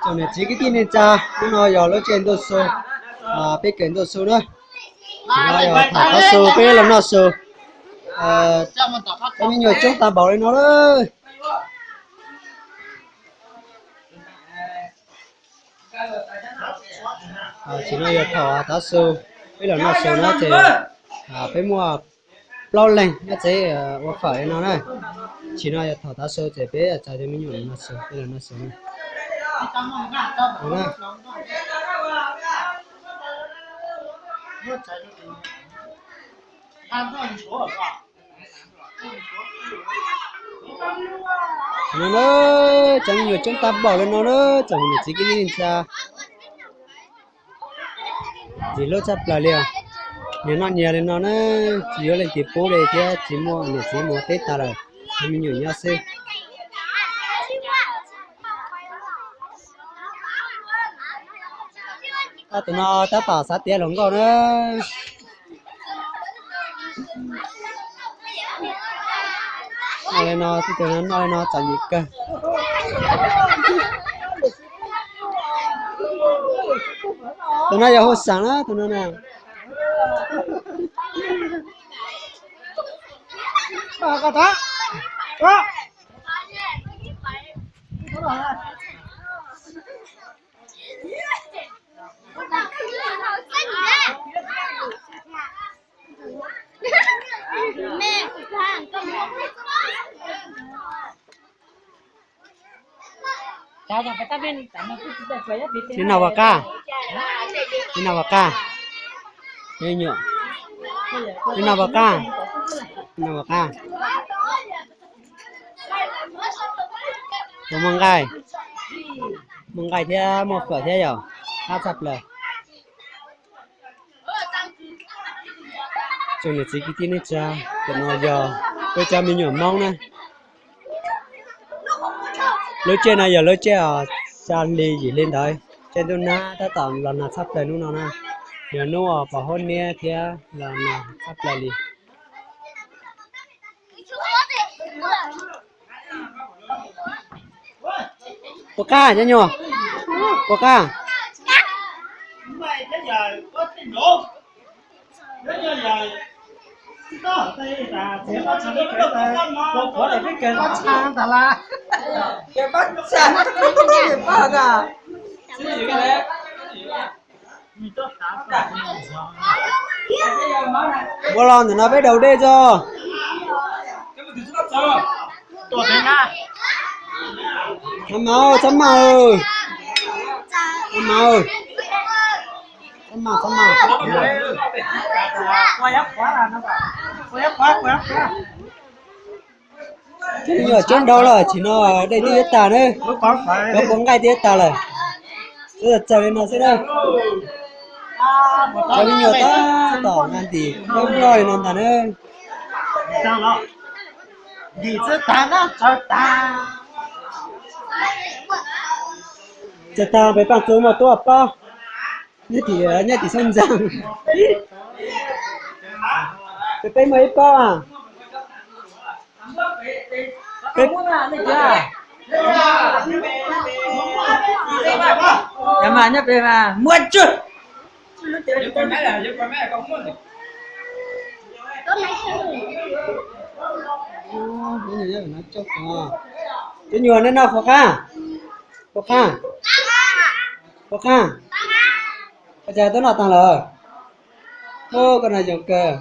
Niam txiv kwv tij neej tsa, hnub no yog lub caij ntuj xu, peb kawm ntuj xu na. Nim no yog thaum tav su peb los noj su. Cov me nyuam coob tag npaum li no lawm. Tam sim no yog thaum tav su peb los noj su na ces peb muaj plaub leeg nyob tsev ua fawm li no na. Tam sim no yog thaum tav su ces peb txais cov me nyuam los noj su, peb los noj su na. No na, cov me nyuam coob tag npaum li no na, tsoom niam txiv kwv tij neej tsa. Ntxim hlub tshaj plaws li os. Nyias noj nyias li no na, tsis yuav leej twg pub li thiab, tsis muaj niam txiv mus ua teb tag lawm, cov me nyuam nyob xwb. Tus no tab tom xav tiav hluas nkauj na. Noj li no, tus no noj li no txom nyem kawg. Tus no yog Hu Xeem na, tus no na. Nim no Vam Qaj, nim no Vam Qaj, nim no Vam Qaj, nim no Vam Qaj. Tus muaj nqaij, muaj nqaij thiab muaj fawm thiab yom, qab tshaj plaws. Tsoom niam txiv kwv tij neej tsa, tus no yog peb cov me nyuam Hmoob na. Lub caij no yog lub caij xya hli yim hli ntawd, caij ntuj nag tab tom los nag tshaj plaws hnub no na. Yog hnub uas pos huab niab thiab los nag tshaj plaws li. Puas qab cov nyuag? Puas qab? Ua los ntawm no peb daus dej tso. Txhob maj, txhob maj, txhob maj, txhob maj. Cov me nyuam coob dhau lawm, tam sim no dej twb yuav tag na, cov puas nqaij twb yuav tag lawm. Twb txaws li no xwb na. Cov me nyuam tab tom nqa ntim nploj nploj li no ntag na. Txaws tag pem Paaj Txu muaj tub pob, nyob tim, nyob tim Xab Ntxaas. Peb muaj ib pob. Nyob pem mas muaj tsawg. Cov nyuag nej noj puas qab? Puas qab? Puas qab? Ua cas twb noj tag lawm? Koj no zoo kawg.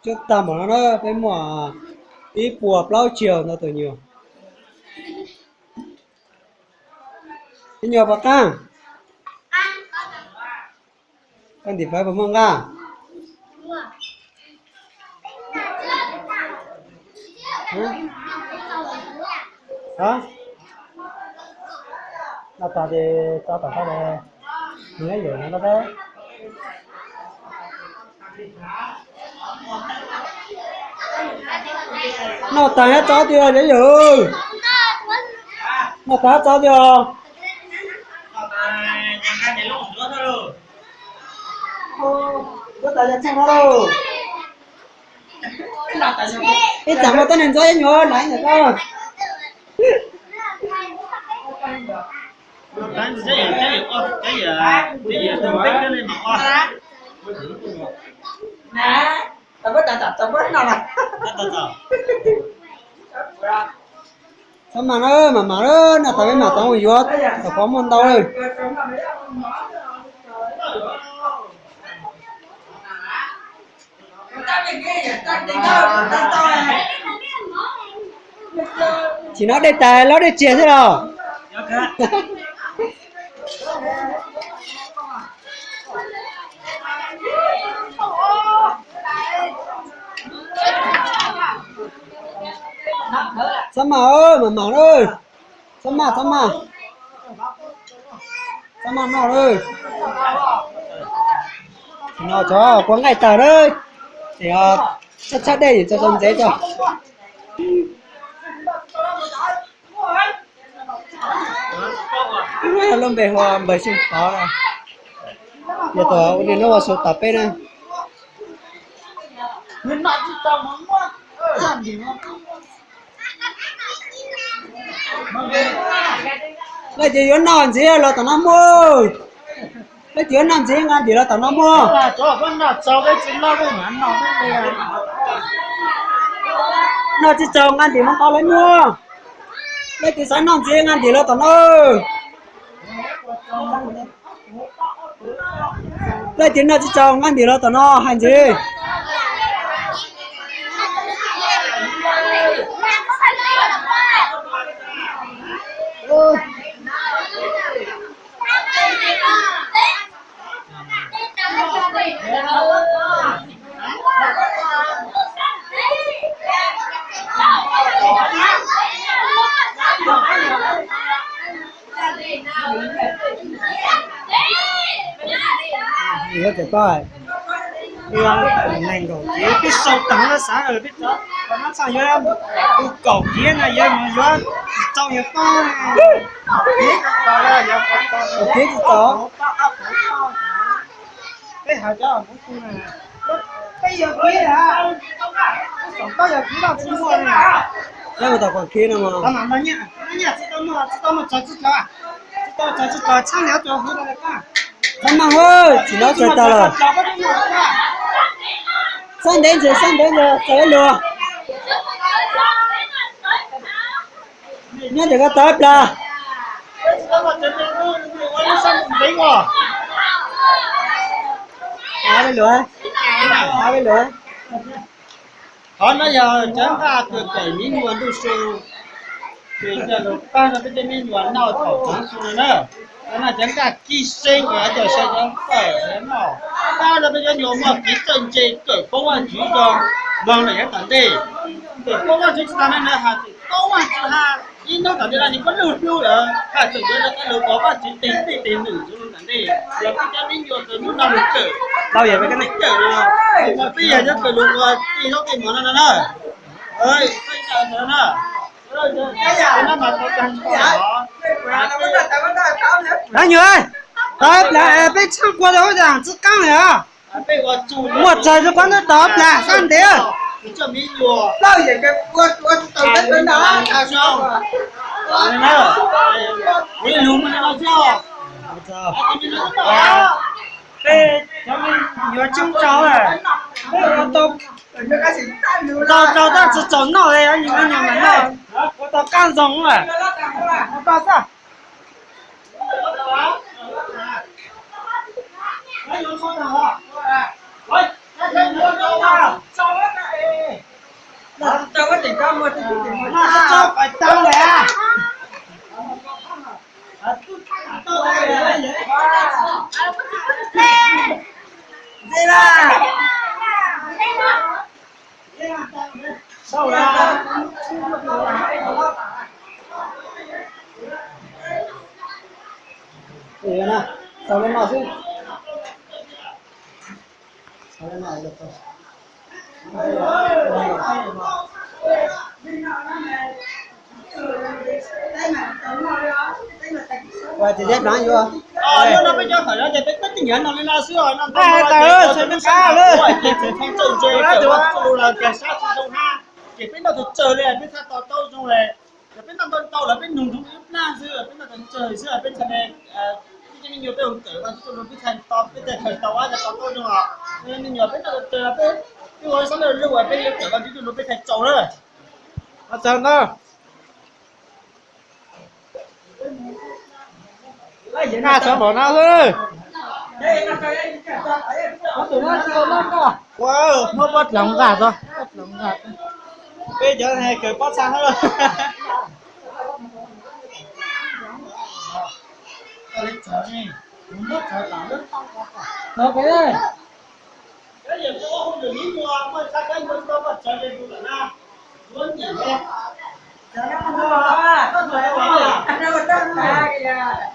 Coob tag npaum no na, peb muaj ib puas plaub caug ntau tus nyuag. Cov nyuag puas qab? Koj ntim fawv puas muaj nqaj? Noj tag ces tso tom tau, nws ib yam no. Noj tag tso tiag cov yawm. Noj tag tso tiag. Ib txam muaj tuab neeg ntxob ib nyuag na, ib nyuag koj. Txhob maj na, mam mam na, noj tas peb mam tau mus yuav, tam qhov muaj ntau lawm. Tsis no dej tas los dej tsias xwb los. Txhob maj, mam mam na. Txhob maj, txhob maj. Txhob maj noj lawm. Tsis no cov kua nqaij tawg lawm. Ces tshab tshab dej tso tso ntxev tso. Lub npe hu ua Npawg Xyooj Tov na. Yog tau ua niaj hnub ua su tom peb na. Leej twg yuav noj ntxiv los tom no muag. Leej twg yuav noj ntxiv nqa ntim los tom no muag. Noj tsis txaus nqa ntim mus nqa lawv muag. Leej twg xav noj ntxiv nqa ntim los tom no. Leej twg noj tsis txaus nqa ntim los tom no hais ntxiv. Neeg nkaum kev peb sau tag no xav peb cov no txaj yuav kaum kev na, yuav mus yuav tsis txaus yog pab, kaum kev tsis txaus. Peb hais cov hmoob tu na, peb yog kev, peb yog kev tsis muaj na. Peb mus tom kaum kev no mas, tsis tau muaj, tsis tau muaj txog tsis tau, tsis tau txog tsis tau txhab nyiam tus hwv no. Txhob maj hwb, tsis no txog tau lawm. Xab ntev ntses, xab ntev ntses, txog ib luag. Nyob ntawm koj tau ib plag. Qhov no yog cov nqaj kws kawm miv nyuas ntuj su, ces coj lug pab rau peb tej miv nyuas noj thaum tsav su no na. Qhov no cov nqaj kib seeb uas coj sai cov kawm noj, pab rau peb cov nyuas muaj kev txawj ntse kawm paub Vajtswv zoo mloog lawm yav tom ntej. Kawm paub Vajtswv tsis tas na, nws haj tseem paub Vajtswv hab, ib hnub tom ntej no nws puab lug hlub lawm haj tseem yuav rau qab lug ua Vajtswv tes tej tes num zoo tom ntej. Yog peb cov miv nyuas kws hnub no lug kawm, kawm no, peb yog cov kws lug ua tej zaub tej mov no no na. Nyuas, tau plag peb tshaaj kua tau tsi qaab le. Muaj txawg rua qhov ntawd tau plag sab ntev. Peb cov miv nyuas tsoob tsaug, peb ua tau tau tau tab tsi txaus noj le, nyuas nyuas mam noj, ua tau qaab zoo lawm. Ua tau xwb. Ua txiv teb plav yuav. Hnub no peb cov fawm no ces peb peb tij nyiam noj li no xwb os, noj ntau noj ces peb qab lawm ces txawm txhob txawj ntse, txawm ua txuj lug los tias sab tsis zoo hab, ces peb noj txawg txawg li peb txhaj to taub zoo le. Yog peb noj ntau ntau lawm peb nug ntsoov ib plag xwb, peb noj txawg txawg. Xwb peb txhais, peb cov me nyuam peb ua kawm Vaj Tswv Ntuj Lus peb txhais tau, peb txhais tau Vaj Tswv Ntuj Lus, me nyuam peb noj tau tw peb, peb ua xab laj luj peb yuav kawm Vaj Tswv Ntuj Lus peb txhais tsaus na. Txawm ntag. Nqa txawv npaum no xwb. Ua, muab pob dloov nqa tso, pob dloov nqa. Peb cov kawm pob txha hab.